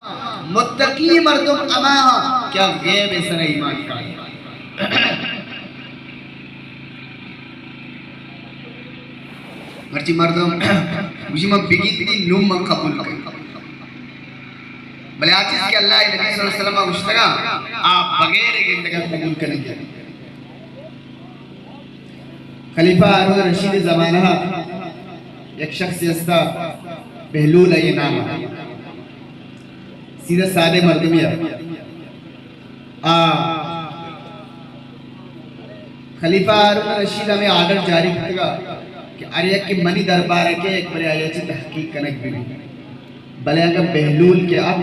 متقی مردم ہما کہ آ غیب ءِ سرا ایمان کار۔ مرچی مردم گوشی من بگیتی نوں من قبول کناں، بلے آ چیز کہ اللہ ءِ نبی صلی اللہ علیہ وسلم ءَ گوشتگ اَت، آ بغیر گندگ ءَ قبول کنگ ءَ۔ خلیفہ ہارون رشید ءِ زمانہ ءَ یک شخصے است اَت، بہلول ءِ نام اَت۔ سیدھا سادہ مردمے اَت۔ آ خلیفہ ہارون رشید ءَ ہمے آرڈر جاری کتگ اَت کہ ہر یکے منی دربار ءَ کئیت، یک برے آئی ءَ چہ تحقیق کنگ بہ بیت، بلے اگاں بہلول کہ اَت،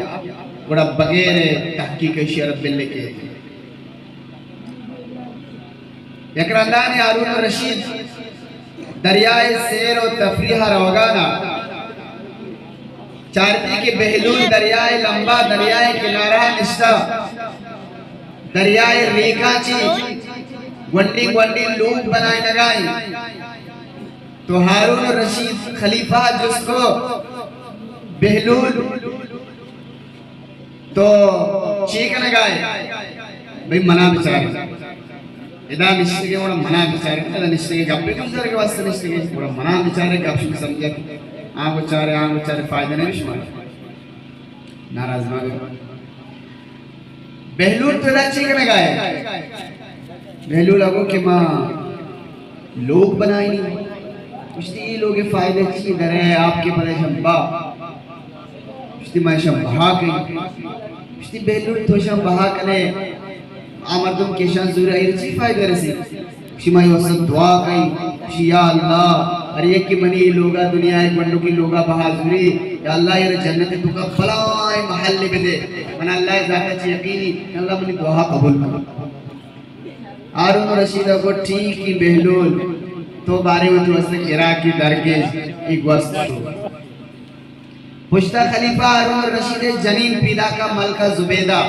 گڑا بغیر تحقیق ءَ ایشی ءَ را بل کئیت۔ یک رندانے ہارون رشید دریائے سیر و تفریح ءَ روگا اَت، چارتی کہ بہلول دریائے لمبا، دریائے کنارہ نشتہ، دریائے ریکاں چی گونڈیں گونڈیں لوگ بنائینگا اِنت۔ تو ہارون رشید خلیفہ ءَ جست کو، بہلول، تو چی کنگا ئے؟ بھئی منا بچار۔ ادا نشتگے، گڑا منا بچار۔ ادا نشتگے، گپے گزارگ ءِ واسطہ نشتگے، گڑا منا بچار، گپ شما سمجھت۔ آ بچارے، آ بچارے، فائدہ نہیں شما۔ ناراض مہ بے۔ بہلول تو ادا چی کنگا ئے؟ بہلول ءَ گو کہ ما لوگ بنائینی۔ گوشتی، اے لوگ ءِ فائدہ چی؟ درے آپ کے پدا شمبا۔ گوشتی، ما شمبا کئی۔ گوشتی، بہلول تو شمبا کنے، آ مردم کہ شان زور ایر چی فائدہ رسی؟ شما اے واسطہ دعا کئی، شی یا اللہ، ہر یکے منی اے لوگا، دنیا ءِ گونڈوکیں لوگا بہا زوری، یا اللہ، ایر جنت ءِ توکا بلائیں محلے بدے۔ من اللہ ءِ ذات ءَ چہ یقینی، اللہ منی دعا قبول کن۔ ہارون رشید ءَ گو، ٹھیک ایں بہلول، تو بارے وتی واسطہ عراق ءَ درگیج، اے گوست تو۔ پشتا خلیفہ ہارون رشید ءِ جنین پیداکا ملکہ زبیدہ۔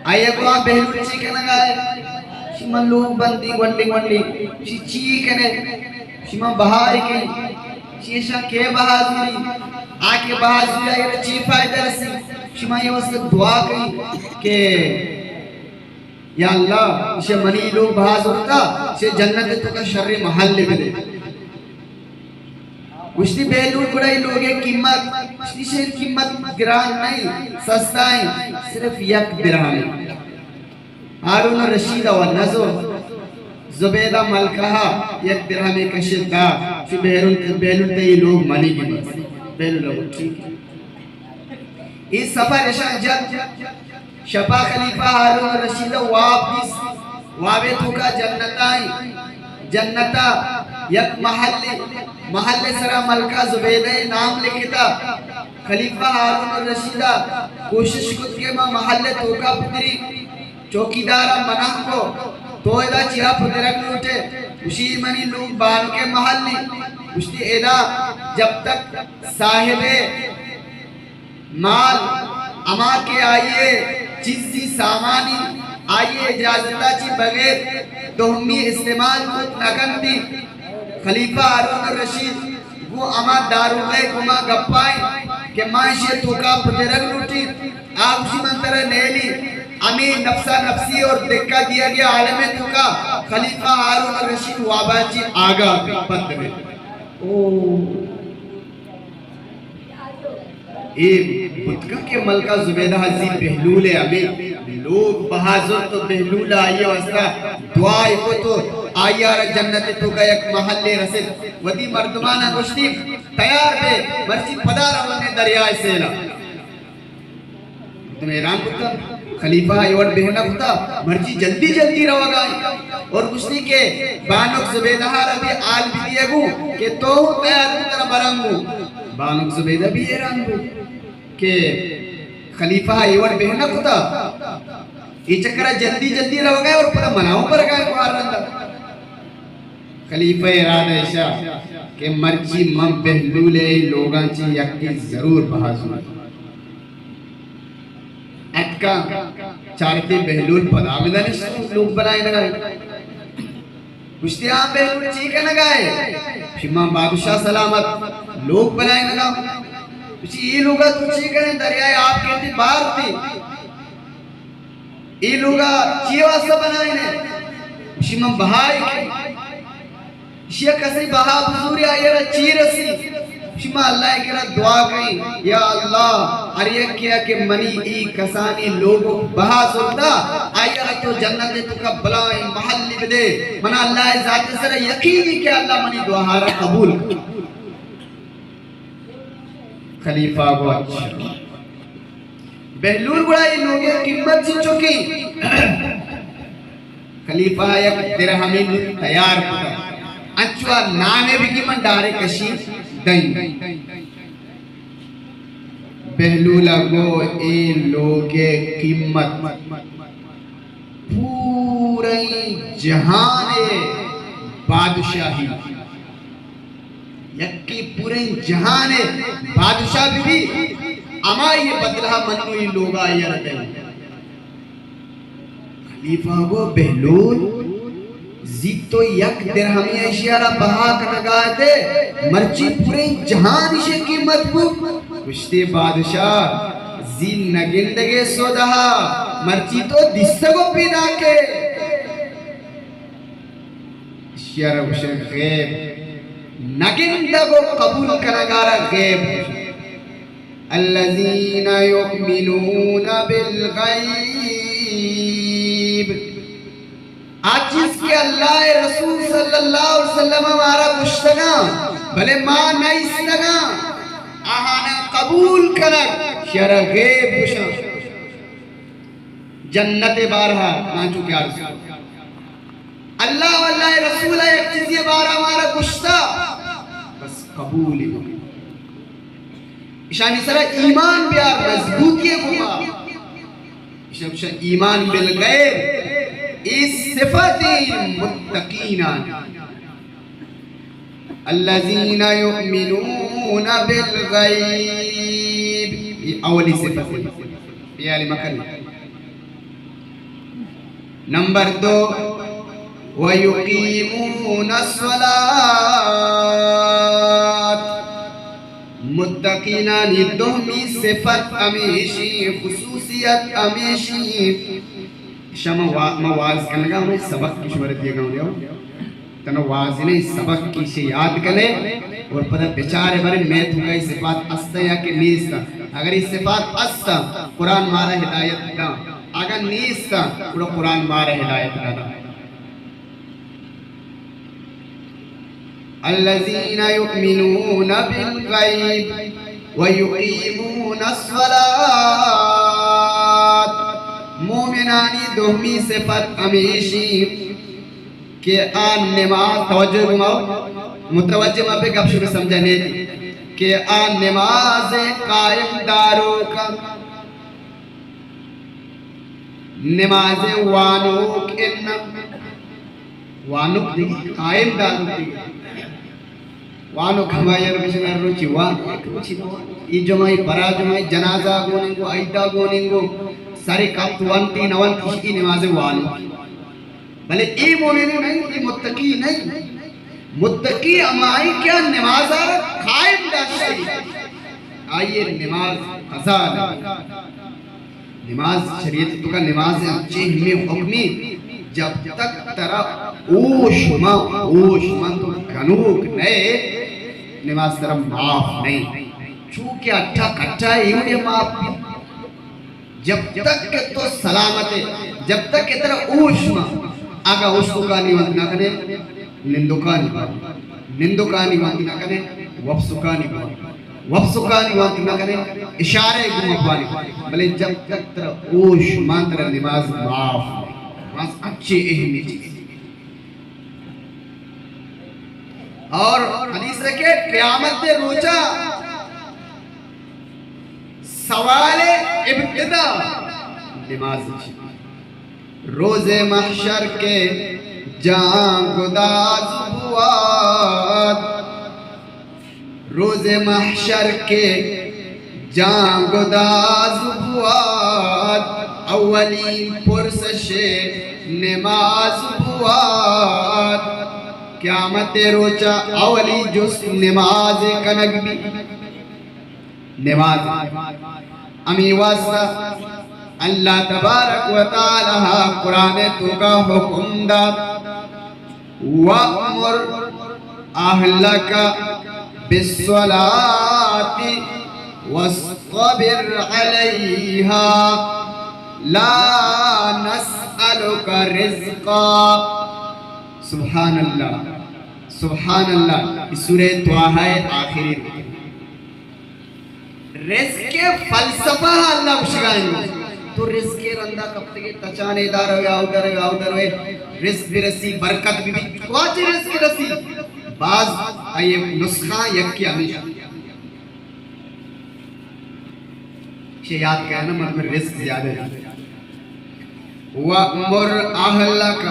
آئی ءَ گو، آ بہلول چی کنگا ئے؟ شی من لوگ بندی گونڈی گونڈی۔ شی چی کنے؟ شی من بہا کئی۔ شی اشاں کے بہا زوری؟ آ کہ بہا زوری، آئی را چی فائدہ رسی؟ شی من اے واسطہ دعا کئی کہ یا اللہ، اشی منی لوگ بہا زرتا، اشی جنت ءِ توکا شریں محلے بدے۔ گوشتی، بہلول، گڑا اے لوگ ءِ قیمت؟ گوشتی، اشی قیمت گران نہیں، سستا ایں، صرف یک درہم ایں۔ ہارون رشید ءَ و نزو زبیدہ ملکہ ءَ یک درہمے کشت دات، گوشتی، بہلول، بہلول، تئی لوگ منیگ ایں بس۔ بہلول ءَ گو، ٹھیک ایں۔ اے سفر اشاں جت۔ شپا خلیفہ ہارون رشید ءَ واب دیست، وابے توکا جنتا ایں، جنتا یک محلے، محلے سرا ملکہ زبیدہ ءِ نام لکھتا۔ خلیفہ ہارون رشید ءَ کوشش کت کہ ما محلے توکا پتری، چوکیدار ءَ منع کو، تو ادا چیا پترگ لوٹے؟ گوشی، منی لوگ بانک ءِ محلے۔ گوشتی، ادا جب تک صاحب مال، ہما کہ آئی ءِ چیزی سامانی، آئی ءِ اجازتا چی بغیر دومی استعمال کت نہ کنتی۔ خلیفہ ہارون الرشید گوں ہما داروغہ ءِ گوما گپائیں کہ ما اشی توکا پترگ لوٹی۔ آ گوشی، من ترا نیلی، ہمے نفسا نفسی اور دھکا دیگے عالم ءِ توکا خلیفہ ہارون الرشید وابا چی آگاہ پد میں۔ او اے بوت کنت کہ ملکہ زبیدہ ءَ زی بہلول ءِ ہمے لوگ بہا زرت و بہلول ءَ آئی ءِ واسطہ دعائے کت و آئی ءَ را جنت ءِ توکا یک محلے رسیت۔ وتی مردماناں گوشتی، تیار بے، مرچی پدا رونے دریائے سیلا۔ مردم حیران بوتا، خلیفہ ءَ اے وڑ بہ نہ کتا، مرچی جلدی جلدی روگا ایں۔ اور گوشتی کہ بانک زبیدہ ءَ را بھی حال بدیگوں کہ تو تیار بو، ترا برنگوں۔ بانک زبیدہ بھی حیران بو کہ خلیفہ ءَ اے وڑ بہ نہ کتا، اے چکرا جلدی جلدی روگا ایں اور پدا منا ہوں برگا ایں گوار رندا۔ خلیفہ ءِ ارادہ اشا کہ مرچی من بہلول ءِ لوگاں چہ یکے ضرور بہا زورت۔ اتکاں، چارتی بہلول پدا بدنشت لوگ بنائینگا۔ گوشتی، آ بہلول چی کنگا ئے؟ شما بادشاہ سلامت لوگ بنائینگا۔ گوشی، اے لوگا تو چی کنے؟ دریائے آپ کیتی بار تی۔ اے لوگا چی واسطہ بنائینے؟ گوشی، من بہائی کی۔ گوشی، کسی بہا بزوری آئی را چی رسی؟ گوشی، ما اللہ کرا دعا کئی، یا اللہ، ہر یکیا کہ منی ای کسانی لوگ بہا زرتا، آئی را تو جنت توکا بلائیں محلی بدے۔ منا اللہ ذات سر یقینی کہ اللہ منی دعا را قبول کن۔ خلیفہ گو اچھا۔ بہلول گڑا اے لوگے قیمت چی چکی؟ خلیفہ یک درہمے تیار کتا۔ انچو نامے بگی من ڈارے کشی دیں۔ بہلول گو اے لوگے قیمت پوریں جہان بادشاہی۔ یکے پوریں جہان ء بادشاہ بہ بی، ہمائی ء بدلہ من نوں اے لوگا آئی ء را دئیں۔ خلیفہ گو بہلول، زی تو یک درہمے اشی ء را بہا کنگا ات ئے، مرچی پوریں جہان اشی قیمت بو۔ گوشتے بادشاہ، زی نہ گندگے سودہا، مرچی تو دیستگ و پیداک ئے۔ اشی ء را گوشن غیب۔ نہ گندگ و قبول کنگا را غیب۔ الذین یؤمنون بالغیب۔ آ چیز کہ اللہ ء رسول صلی اللہ علیہ وسلم ء مارا گوشتگاں، بلے ما نہ ایستگاں، آہانا قبول کنگ، اشی ء را غیب گوشاں۔ جنت ء بارہا ما چو کہ عرض کت۔ اللہ و اللہ ء رسول ء یک چیزے بارہ مارا گشتا، بس قبول بکن۔ اشانی سرا ایمان بیار، مضبوطی گما۔ اشان گشا ایمان بالغیب، اے صفت متقینان۔ الذین یؤمنون بالغیب، اے اولی صفت ہے۔ خیال مکن۔ نمبر دو، ویقیمون الصلاة۔ متقینانی دومی صفت ہمیشی، خصوصیت ہمیشی۔ شما وا-، ما واز کنگا ہمیں سبق کی شمارے دیگا ہوں۔ تنو واضح نہیں، سبق کی سے یاد کنے اور پدا بچارے برے میں تو کا صفات است یا کہ نیست۔ اگر یہ صفات است، قرآن مارا ہدایت دا۔ اگر نیست، گڑا قرآن مارا ہدایت دا۔ الذين يؤمنون بالغيب ويقيمون الصلاة۔ مومنانی دومی صفت ہمیشی کہ آ نماز، توجہ گماؤ، متوجہ ما پہ گپ شروع سمجھنے تھی کہ آ نماز قائم داروک، نماز وانوک ان، وانوک دیگی، قائم داروک دیگی۔ وانوک ہمائی رو بشن ہر روچی وان، ایک روچی وان۔ ای جمعہ، ای پرا جمعہ، ای جنازہ گوننگو، عیدہ گوننگو، سارے کپت وانتی نوانتی، ای نماز وانوک۔ بلے اے مومن نہیں، اے متقی نہیں۔ متقی ہمائی کیا نماز قائم داشتے۔ آئیے نماز قضا نہیں۔ نماز شریعت تو کا نماز انچیں ہمیں حکمی، جب تک ترا ہوش ما، ہوش من تو گنوک نئے، نماز ترا معاف نہیں۔ چونکہ اٹھا کٹھا ایوڑے معاف بھی۔ جب تک کہ تو سلامت ہے، جب تک کہ ترا ہوش ما، آگا ہوش تو کا نہیں وانت نہ کنے، نندوکانی بوان، نندوکانی وانت نہ کنے، وپسوکانی بوان، وپسوکانی وانت نہ کنے، اشارے گما بوانی۔ بلے جب تک ترا ہوش مان، ترا نماز معاف نہیں۔ نماز اچھی اہمی چیز۔ اور حدیث رکھے، قیامت دے روچا سوال ابتدا نماز چی۔ روز محشر کہ جان گداز بوات، روز محشر کہ جان گداز بوات، اولین پرسش نماز بوات۔ قیامت روچا اولی جست نماز کنگ بی۔ نماز۔ ہمے واسطہ اللہ تبارک و تعالی قرآن توکا حکم دات، وأمر أهلك بالصلاة واصطبر عليها لا نسألك رزقا۔ سبحان اللہ، سبحان اللہ۔ یہ سورہ طٰہٰ ءِ آخری رکن۔ رزق ءِ فلسفہ ءَ اللہ گوشگا انت۔ تو رزق ءِ رندا کپتگے، تچانے دار روے، آودر روے، آودر روے، رزق برسی، برکت بہ بیت، واجہ رزق رسی۔ باز آئی نسخہ یکی ہمیش انت۔ چہ یاد کرنا مردم رزق زیادہ ہے۔ وأمر أهلك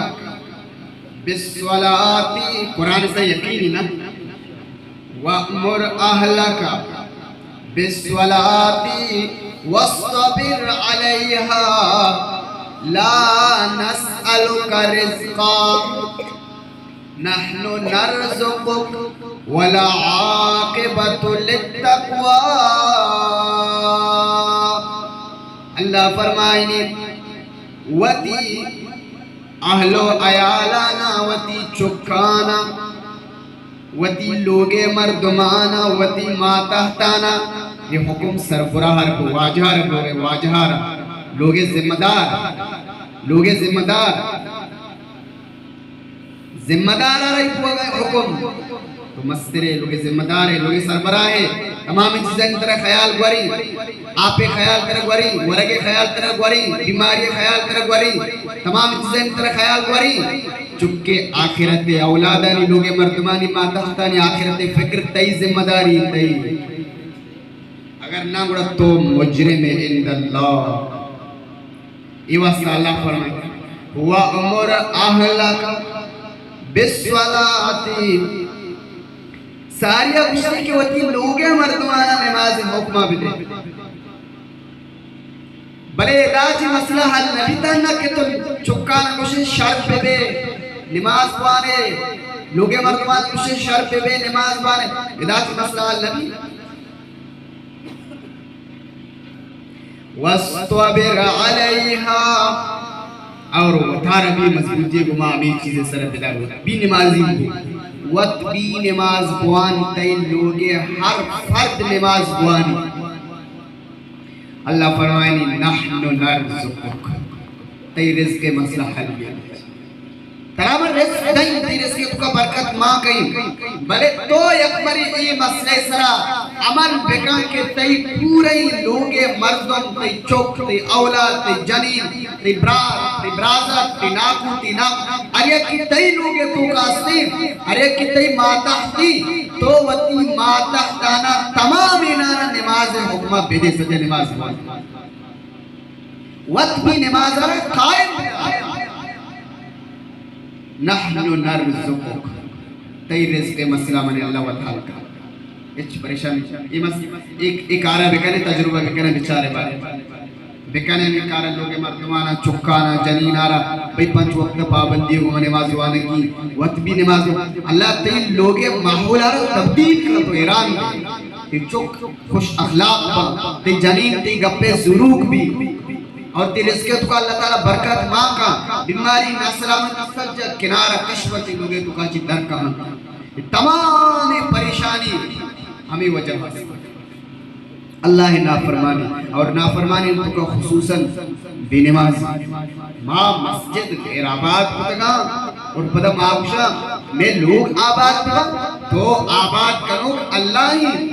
بالصلاة، قرآن سے یقینی نا۔ وأمر أهلك بالصلاة واصطبر عليها لا نسألك رزقا نحن نرزقك والعاقبة للتقوى۔ اللہ فرمائنی، وتی اہل و عیالانا، وتی چکانا، وتی لوگے مردمانا، وتی ماتحتانا، یہ حکم سربراہ ءَ را، واجہ ءَ را، لوگے واجہ ءَ را، لوگے ذمہ دار، لوگے ذمہ دار، ذمہ دار ءَ را بوگا حکم۔ تو مسترے، لوگے ذمہ دار ئے، لوگے سربراہ ئے، تمام چیزانی ترا خیال گوری، آپ ءِ خیال ترا گوری، ورگ ءِ خیال ترا گوری، بیماری ءِ خیال ترا گوری، تمام چیزانی ترا خیال گوری۔ چکے آخرت ءِ، اولادانی، لوگے مردمانی، ماتحتانی آخرت ءِ فکر تئی ذمہ داری، تئی۔ اگر نہ گڑا تو مجرم ئے عند اللہ۔ اے واسطہ اللہ فرمائے، وأمر أهلك بالصلاة۔ ساریا گوشتی کہ وتی لوگے مردمانا نماز حکمہ بدے۔ بلے ادا چہ مسئلہ حل نہ بیت، نہ کہ تو چکانا گوشے شر ببے نماز بوانے، لوگے مردمانا گوشے شر ببے نماز بوانے، ادا چہ مسئلہ حل نہ بیت۔ واصطبر علیہا، اور وتارا بھی مضبوطی گما ہمیں چیزیں سر بدار، وت بھی نمازی بو، وت بھی نماز بوان، تئی لوگے ہر فرد نماز بوانی۔ اللہ فرمائنی، نحن نرزقک، تئی رزق مسئلہ حل بیت۔ ترا من رزق دئیں، تئی رزق توکا برکت مان کئیں، بلے تو یک بری اے مسئلہ سرا عمل بکن کہ تئی پورے لوگے مردم، تئی چک، تئی اولاد، تئی جنین، تئی برات، تئی برازت، تئی ناکو، تئی ناکو، ہر یکی تئی لوگے توکا استیں، ہر یکی تئی ماتحتی، تو وتی ماتحتانا تمامینانا نماز حکمہ بدے، سجہ نماز بوان۔ وت بھی نماز را قائم بکن۔ نحن نرزقک، تئی رزق مسئلہ من اللہ وت حل کن۔ ہچ پریشانی، اے مس-، ایک، ایک کارا بکنے، تجربہ بکنے، بچارے بارے بکنے، اے کارا لوگ مردمانا، چکانا، جنینارا، بھئی پنچ وقت پابندی ہو، نماز وانگی، وت بھی نماز، اللہ تئی لوگ ماحول را تبدیل کن تو حیران بے۔ تئی چک خوش اخلاق با، تئی جنین تئی گپے زوروک بی، اور تئی رزق توکا اللہ تعالی برکت مان کا، بیماری ناسلامتی سجہ کنارا کشور تئی لوگے توکا چی در کمان۔ تمام پریشانی ہمیں وجہ ہست۔ اللہ نافرمانی، اور نافرمانی توکا خصوصاً بے نمازی۔ ما مسجد غیر آباد کتگاں اور پدا ما گوشاں، میں لوگ آباد بکن، تو آباد کنوک اللہ ہی۔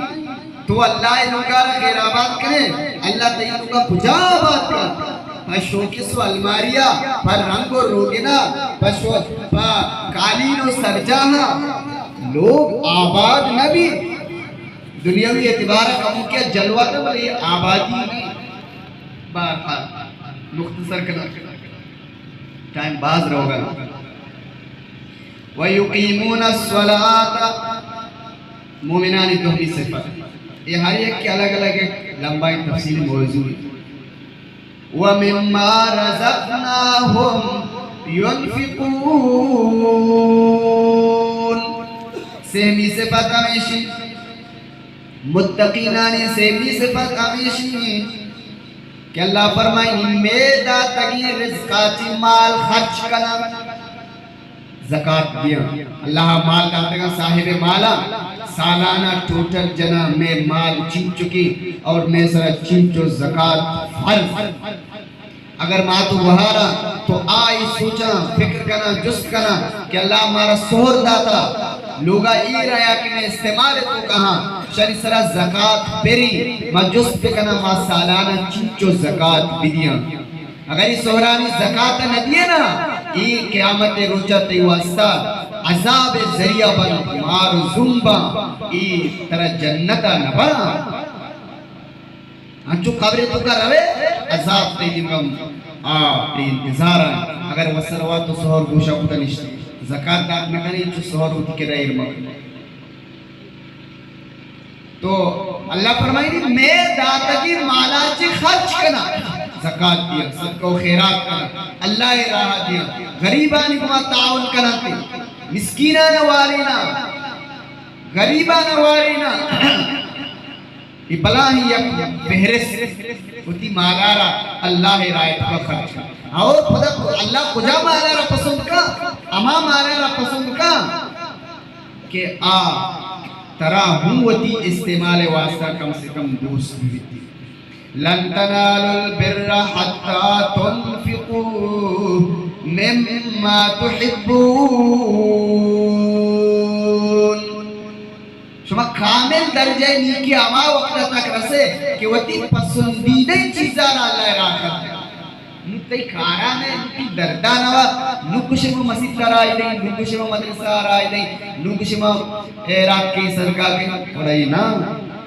تو اللہ لوگا را غیر آباد کنے، اللہ تئی لوگا کجا آباد کن؟ پہ شوکیس و الماریا، پہ رنگ و روگنا، پہ شو-، پہ قالین و سرجاہا لوگ آباد نہ بی۔ دنیاوی اعتبار کمو کیا جلوہ تھا، بلے یہ آبادی نہیں۔ بہرحال، مختصر کنا، ٹائم باز روگا۔ وَيُقِيمُونَ الصَّلَاةَ، مومنانی دومی صفت۔ یہ ہر یک کی الگ الگ ایک لمبائی تفصیلی موضوع ہے۔ وَمِمَّا رَزَقْنَاهُمْ يُنْفِقُونَ۔ سیمی صفت ہمیشی، متقینانی سیمی صفت ہمیشی انت کہ اللہ فرمائنی، مئے داتگی رزقا چی مال خرچ کناں، زکات دیاں۔ اللہ مال داتگاں، صاحب مالاں، سالانہ ٹوٹل جناں مئے مال چینچکیں اور مئے سرا چینچو زکات فرض۔ اگر ما تو گوہاراں تو آ اے سوچاں، فکر کناں، جست کناں کہ اللہ مارا سہر داتا، لوگا ایر آیا کہ میں استعمال تو کہاں، شری سرا زکات پری، ما جست بکناں ما سالانہ چینچو زکات بدیاں۔ اگر اے سہرانی زکات نہ دیے نا، اے قیامت روچا تئی واسطہ عذاب ذریعہ بن، مار و زمباں، اے ترا جنتا نہ براں۔ انچو قبر توکا روے، عذاب تئی نیمگا آ تئی انتظار انت۔ اگر وسر وا تو سہر گوشا کتا نشتے، زکات دات نہ کنے، انچو سہر ہوتی کہ رہے مکن۔ تو اللہ فرمائنی، مئے داتگی مالا چی خرچ کنا، زکات دیا، صدقہ و خیرات کنا، اللہ راہ دیا، غریبانی گما تعاون کنا تے، مسکینان وارینا، غریبان وارینا۔ اے بلاہیں یک فہرست وتی مالارا اللہ ءِ راہ ءَ توکا خرچ کن۔ اور پدا اللہ کجا مالارا پسند کا؟ ہما مالارا پسند کا کہ آ ترا ہوں وتی استعمال ءِ واسطہ کم سے کم دوست بہ بیتی۔ لن تنالوا البر حتى تنفقوا مما تحبون۔ شما کامل درجہ نیکی ہما وقت تک رسے کہ وتی پسندیدہ چیزا را اللہ ءِ راہ کن۔ نو تئی کارا نہ، نو تئی دردا نہ وا، نو گوشے ما مسیت ءَ راہ دیں، نو گوشے ما مدرسہ ءَ راہ دیں، نو گوشے ما عراق کے صدقہ کے، خدائی نا،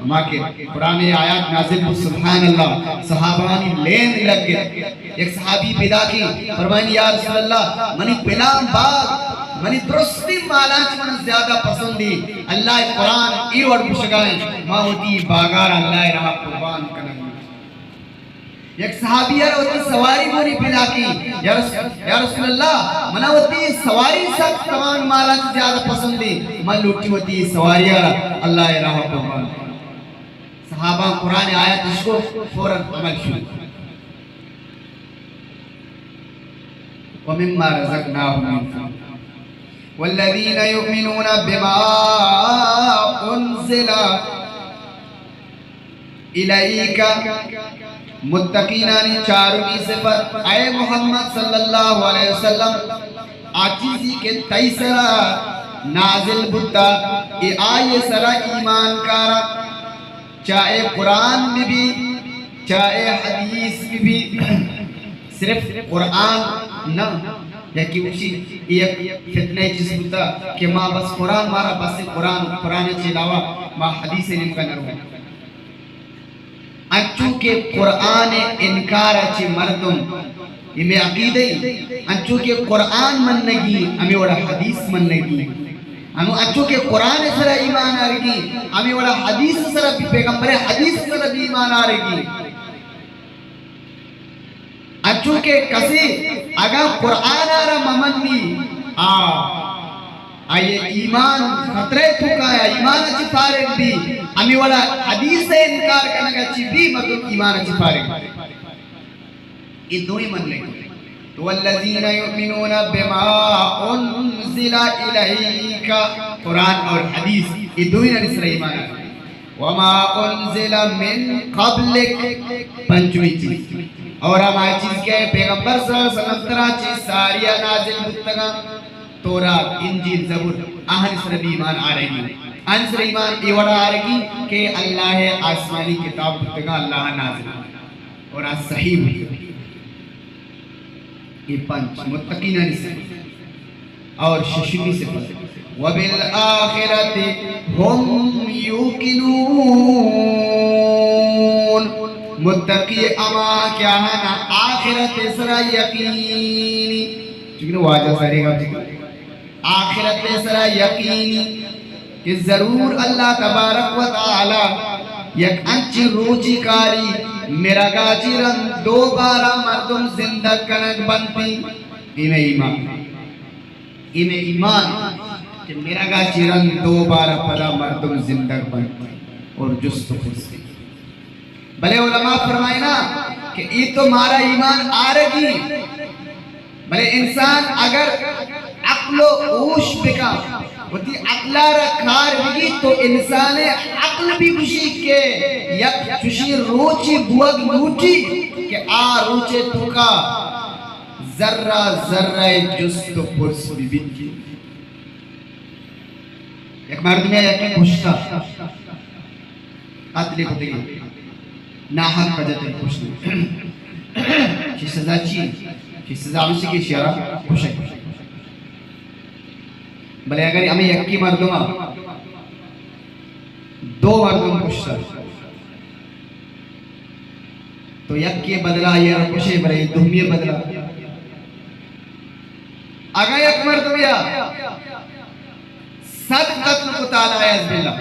ہما کہ قرآن آیات نازل بو، سبحان اللہ، صحابانی لین لگ گئے۔ یک صحابی پیدا کی، فرمائنی، یا رسول اللہ، منی پلان باغ، منی درستی مالاں چ من زیادہ پسندی، اللہ ءِ قرآن اے وڑ گوشگائیں، ما وتی باغار اللہ ءِ راہ قربان کنگی۔ یک صحابی ءَ وتی سواری گونی پیدا کی، یا رس-، یا رسول اللہ، منا وتی سواری سک تمام مالاں چ زیادہ پسندی، من لوٹی وتی سواری ءَ اللہ ءِ راہ قربان۔ صحابہ قرآن آیت اشکو فوراً عمل شروع۔ ومما رزقناهم ينفقون۔ والذين يؤمنون بما أنزل إليك، متقینانی چارمی صفت، اے محمد صلی اللہ علیہ وسلم، آ چیزی کہ تئی سرا نازل بوتا، اے آئی سرا ایمان کارا، چاہے قرآن بہ بی، چاہے حدیث بہ بی، صرف قرآن نہ، یکی گوشی، اے یک فتنہ چیز بوتا کہ ما بس قرآن، مارا بس قرآن، قرآن چہ علاوہ ما حدیث نیمگا نہ رو۔ انچو کہ قرآن انکار چہ مردم، اے مئے عقیدہ ای، انچو کہ قرآن منگی، ہمے وڑا حدیث منگی۔ ہمو انچو کہ قرآن سرا ایمان آرگی، ہمے وڑا حدیث سرا بھی، پیغمبر حدیث سرا بھی ایمان آرگی۔ انچو کہ کسے اگاں قرآن ءَ را مہ منی، آ، آئی ایمان خطرہ ءِ توکا، ایمان ءَ چہ فارغ بی، ہمے وڑا حدیث ءِ انکار کنگ ءَ چہ بھی مردم ایمان ءَ چہ فارغ بی۔ اے دوئیں من لگی۔ تو والذین یؤمنون بما انزل الیک، قرآن اور حدیث، اے دوئیں سر ایمان آرگی۔ وما انزل من قبلک، پنچمی چیز، اور ہما چیز کہ پیغمبر صلی اللہ علیہ وسلم ترا چہ ساریا نازل بوتگاں، تورات، انجیل، زبور، آہانی سر بھی ایمان آرگی۔ آہانی سر ایمان اے وڑا آرگی کہ اللہ ءِ آسمانی کتاب بوتگاں، اللہ ءَ نازل اور آ صحیح بوتگاں۔ اے پنچ متقینانی صفت۔ اور ششمی صفت، وبالآخرة هم يوقنون، متقی ہما کہ آہانا آخرت سرا یقینی، چونکہ واجہ سارے گا، آخرت سرا یقینی کہ ضرور اللہ تبارک و تعالی یک انچیں روچے کاری، مرگا چہ رند دوبارہ مردم زندگ کنگ بنتی۔ اے مئے ایمان، اے مئے ایمان کہ مرگا چہ رند دوبارہ پدا مردم زندگ بنتی۔ اور جست و پرس بی۔ بلے علماء فرمائنا کہ اے تو مارا ایمان آرگی، بلے انسان اگر عقل و ہوش بکا، وتی عقلا را کار بگی، تو انسان عقل بھی گوشی کہ یک چوشی روچی بوگ لوٹی کہ آ روچے توکا ذرہ ذرہ جست و پرس بی بیت۔ یک مردمے یکے کشتا، قتل کتگی، ناحق کجتے کشتے، چی سزا چی؟ چی سزا ہمشی کہ شرع کشے۔ بلے اگر ہمیں یکی مردم دو مردم کشتا، تو یکے بدلا آئی را کشے، برے دومی بدلا۔ اگاں یک مردم یا صد قتل کتا، العیاذ باللہ،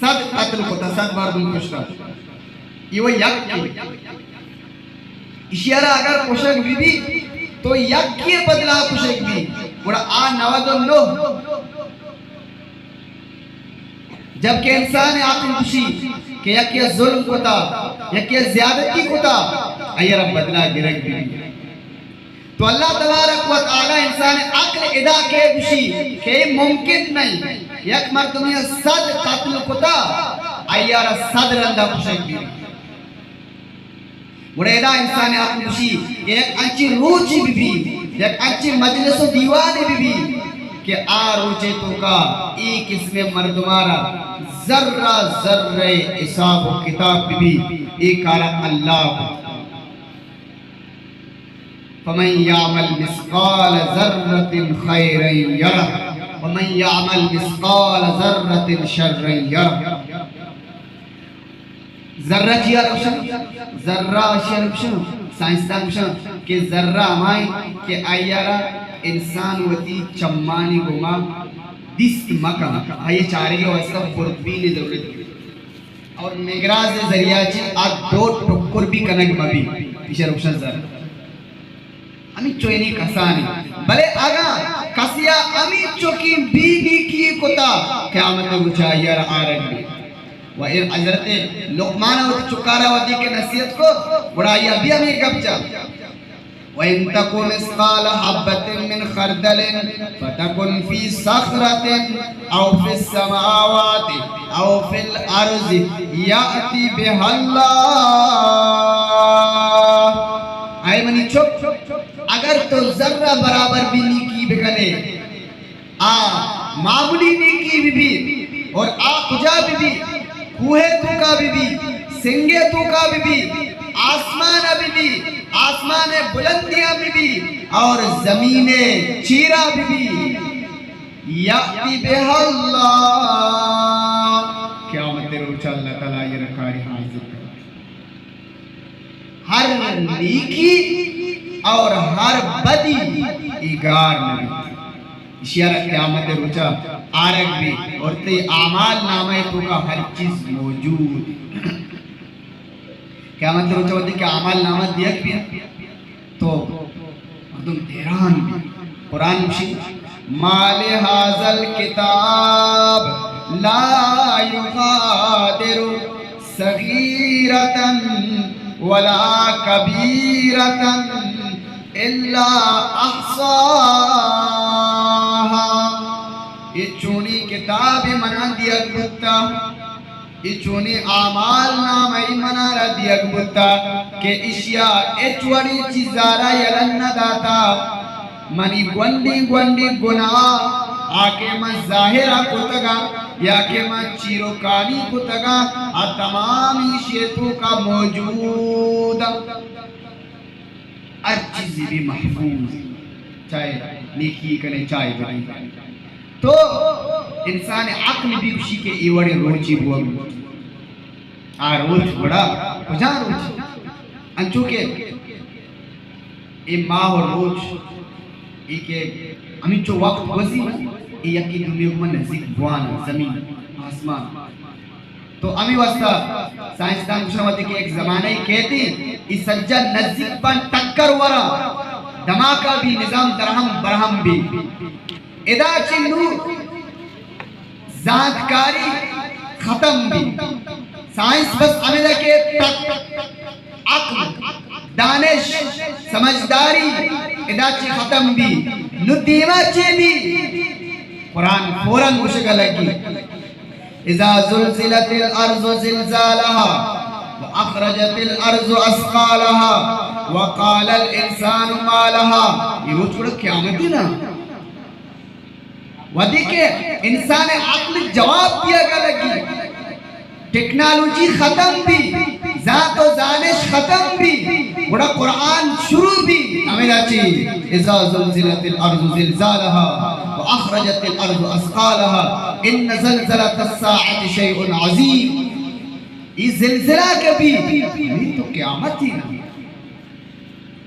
صد قتل کتا، صد مردم کشتا، یہ وہ یک کے، اشیارا اگر کشگ بی بی تو یکے بدلا کشگ بی، گڑا آ نود و نو۔ جبکہ انسان عقل گوشی کہ یکے ظلم کتا، یکے زیادتی کتا، آئی را بدلا گرگ بی۔ تو اللہ تبارک و تعالی انسان عقل ادا کے گوشی کہ اے ممکن نہیں، یک مردمی صد قتل کتا، آئی را صد رندا کشگ بی۔ گڑا ادا انسان عقل گوشی کہ یک انچیں روچے بہ بی، یک انچیں مجلس و دیوانے بہ بی کہ آ روچے توکا اے قسم مردمارا ذرہ ذرہ حساب و کتاب بہ بی، اے کارا اللہ کت۔ فمن یعمل مثقال ذرة خیرا یرہ ومن یعمل مثقال ذرة شرا یرہ۔ ذرہ چیا گوشن؟ ذرہ اشیا گوشن، سائنسدان گوشن کہ ذرہ ہمائیں کہ آئی را انسان وتی چمانی گوما دیست مکن، آئی چارگی واسطہ خوردبین ضرورت ہے۔ اور مگراز ذریعہ چی آ دو ٹکر بھی کنگ مبی، اشیا گوشن ذرہ۔ ہمینچو یعنی کسانی۔ بلے اگاں کسیا ہمینچو کی بی نیکی کتا، قیامت روچا آئی را آرگ بی۔ و اے حضرت لقمان وتی چکارا وتی کہ نصیحت کو، گڑا آئی بی ہمیں گپ جا۔ وَإِن تَكُ مِثْقَالَ حَبَّةٍ مِّنْ خَرْدَلٍ فَتَكُنْ فِي صَخْرَةٍ أَوْ فِي السَّمَاوَاتِ أَوْ فِي الْأَرْضِ يَأْتِ بِهَا اللَّهُ۔ اے منی چک، اگر تو ذرہ برابر بھی نیکی بکنے، آ معمولی نیکی بہ بی اور آ کجا بہ بی، کوہ توکا بہ بی، سنگے توکا بہ بی، آسمان بہ بی، آسمان بلندیاں بہ بی اور زمین چیرا بہ بی، یأتی بها اللہ، قیامت روچ اللہ تعالی یہ رکاری حاضر کر۔ ہر نیکی اور ہر بدی ایگار نہ بیت۔ اشیارا قیامت روچا آرگ بی اور تئی اعمال نامہ توکا ہر چیز موجود۔ قیامت روچا وتی کہ اعمال نامہ دیگ بی تو مردم حیران بی۔ قرآن گوشی، ما لهذا الكتاب لا يغادر صغيرة ولا كبيرة إلا أحصاها۔ اے چونی کتاب منا دیگ بوتا، اے چونی اعمال نامہ منا را دیگ بوتا کہ اشیا ہچ وڑی چیزارا یلہ نہ داتا۔ منی گونڈی گونڈی گناہ آ کہ من ظاہرا کتگا یا کہ من چیروکانی کتگا، آ تمام ایشی توکا موجود۔ ہر چیزی بھی محفوظ، چاہے نیکی کنے چاہے بدی کنے۔ تو انسان عقل بھی گوشی کہ اے وڑے روچی بوگ۔ آ روچ گڑا کجا روچ؟ انچو کہ اے ماہ و روچ، اے کہ ہمینچو وقت گوزی، اے یکی دومی گوما نزیک بوان، زمین، آسمان۔ تو ہمے واسطہ سائنسدان گوشاں وتی کہ یک زمانہ ئے کیت، اے سجہ نزیک بان ٹکر وراں، دھماکہ بی، نظام درہم برہم بی۔ ادا چہ نوں زانتکاری ختم بی۔ سائنس بس ہمدا کہ تک، عقل، دانش، سمجھداری ادا چی ختم بی۔ نو دیما چی بی؟ قرآن فوراً گوشگا لگی، اذا زلزلت الارض زلزالها واخرجت الارض اثقالها وقال الانسان ما لها۔ یہ روچ گڑا قیامت ہے نا۔ وھدے کہ انسان عقل جواب دیگا لگی، ٹیکنالوجی ختم بی، زانت و زانش ختم بی، گڑا قرآن شروع بی، ہمیدا چی، اذا زلزلت الارض زلزالها واخرجت الارض اثقالها ان زلزلة الساعة شيء عظيم۔ یہ زلزلہ کبھی، یہ تو قیامت ہی نا۔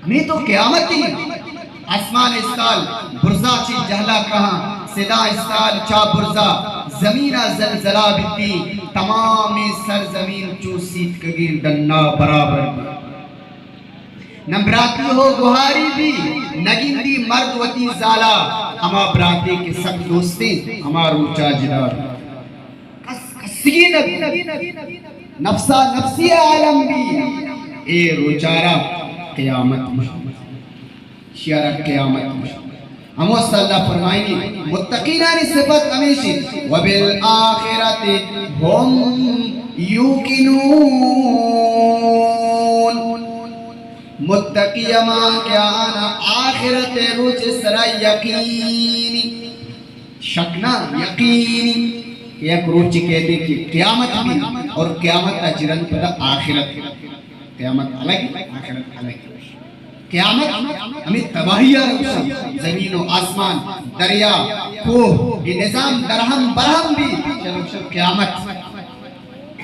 ہمے تو قیامت انت۔ آسمان استال برزا چی جہلا کہاں، سدا استال چا برزا، زمین ء زلزلہ بیتی، تمام سرزمین چو سیتکگیں ڈنا برابر بی۔ نہ براتی ہو گوہاری بی، نہ گندی مرد وتی زالا، ہما براتی کہ سک دوستیں، ہما روچا جدا بی۔ کس کسگی نبی، نفسا نفسی عالم بی، اے روچارا قیامت بی۔ شیارا قیامت بی۔ ہمو اللہ فرمائنی، متقینانی صفت ہمیشی، وبالآخرة هم يوقنون۔ متقی ہما کہ آنا آخرت روچ سرا یقینی۔ شک نہ، یقینی کہ یک روچے کہتے کہ قیامت بی اور قیامت ء چہ رند پدا آخرت۔ قیامت الگ، آخرت الگ۔ قیامت ہمیں تباہی ء گوشاں، زمین و آسمان، دریا، کوہ، یہ نظام درہم برہم بی، چلو شو قیامت۔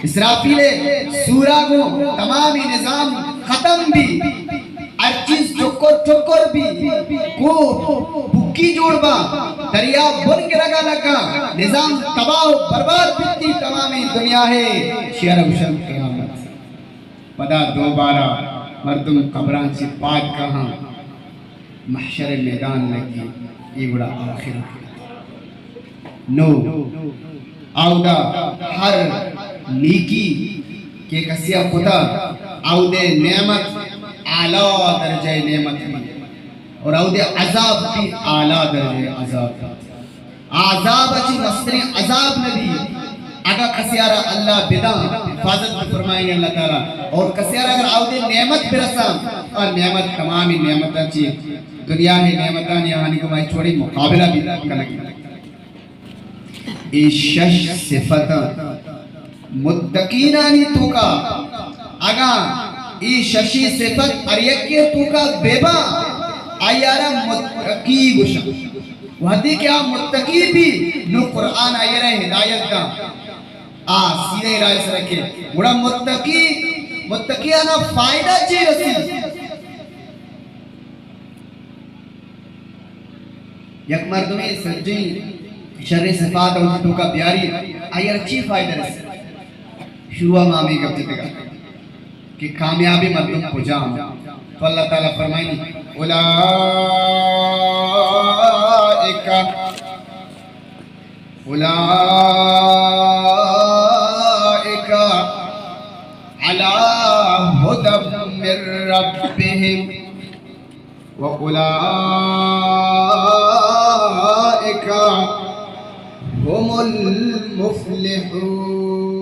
اسرافیل ء سورا گوں تمامی نظام ختم بی، ہر چیز چکر چکر بی، کوہ بکی جوڑ با، دریا بن گرگا لگا، نظام تباہ و برباد بیتی، تمامی دنیا ہے شیر گوشن قیامت۔ پدا دوبارہ مردم قبران سے پاد کہاں۔ محشر میدان لگی، اے گڑا آخرت۔ نو اودا ہر نیکی کہ کسیا کتا، اودے نعمت اعلیٰ درجہ نعمت بی، اور اودے عذاب بھی اعلیٰ درجہ عذاب بی۔ عذاب اچی مسترین عذاب نبی۔ اگا کسیارا اللہ بدان، حفاظت فرمائیں اللہ تعالی، اور کسیارا اگر آودے نعمت برسان، اور نعمت تمامی نعمت اچی دنیا ہے نعمتان یا ہنی کو مائی چھوڑی مقابلہ بھی کنگی۔ اے شش صفت متقینانی توکا، اگاں اے ششی صفت ہر یکے توکا بے با، آیارا متقی گوشن۔ وہدے کہ آ متقی بی، نو قرآن آئیرا ہدایت دا۔ آ سیدھے راہ سرکے۔ گڑا متقی، متقیانا فائدہ چی رسی؟ یک مردمے سجیں شریں صفات وتی توکا بیاری، آئی ء چی فائدہ رسیت؟ شروع ء ما ہمے گپ جتگ کہ کامیابیں مردم کجام؟ تو اللہ تعالی فرمائنی، اولئک، اولئک علی ھدی من ربهم وأولئك هم المفلحون۔